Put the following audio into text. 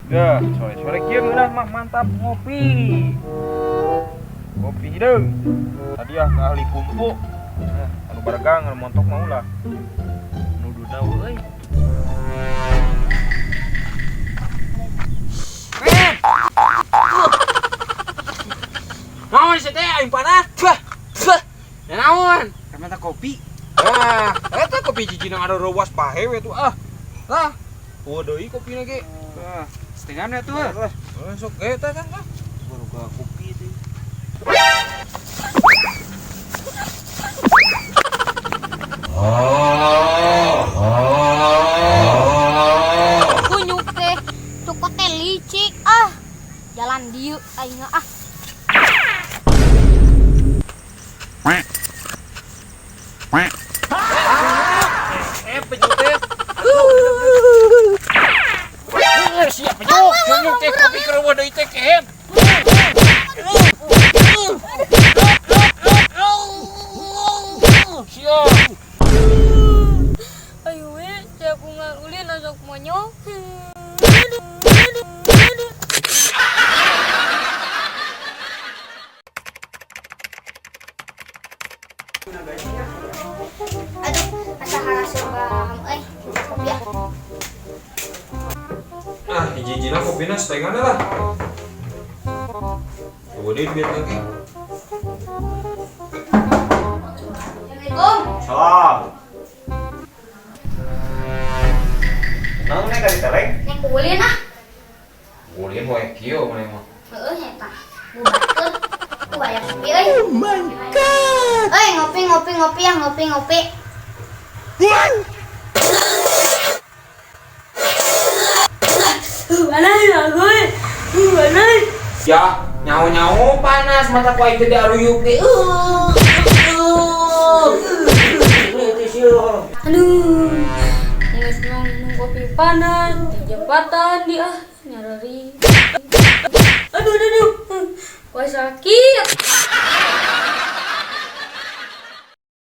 Ya, sore-sore kieu ngeunah mah mantap ngopi. Kopi hideung. Tadi ah ke ahli kungfu. Nah, anu baregang anu montok mau lah. Nu dudna euy. Naon sih teh aing panas. Bah. Bah. Ya naon? Minta kopi. Ah, eta kopi jijina ada rowas pahe we tuh ah. Lah, eueuh deui kopina ge. Ah, setengahnya tuh. Eh, sok eta kan ah. Baru ke kopi itu. Kunyuk teh cokot teh licik ah. Jalan dieu aing ah. Eh, penyuk teh. Siap penyuk. Penyuk teh kopi keur eueuh deui teh kehem. Siap. Ayo we, saya bunga ulin asok monyok. Aduh, asa haraseup baham euy. Kopi ah. Ah, hiji-hijina kopina setengahna lah. Eueuh deui duit lagi. Assalamualaikum. Salam. Naon nek ka diteleng? Nek ulin ah. Ulin wae kieu maneh mah. Heeh eta. Bubarkeun. Ku bayar kopi euy. Oh my god. Euy, ngopi ngopi ngopi ya, ngopi ngopi. Ya, nyaho-nyaho panas mata ku aing teh diaruyuk ge. Aduh, geus minum kopi panas di jembatan di ah nyareri. Aduh, aduh, aduh. Wah sakit.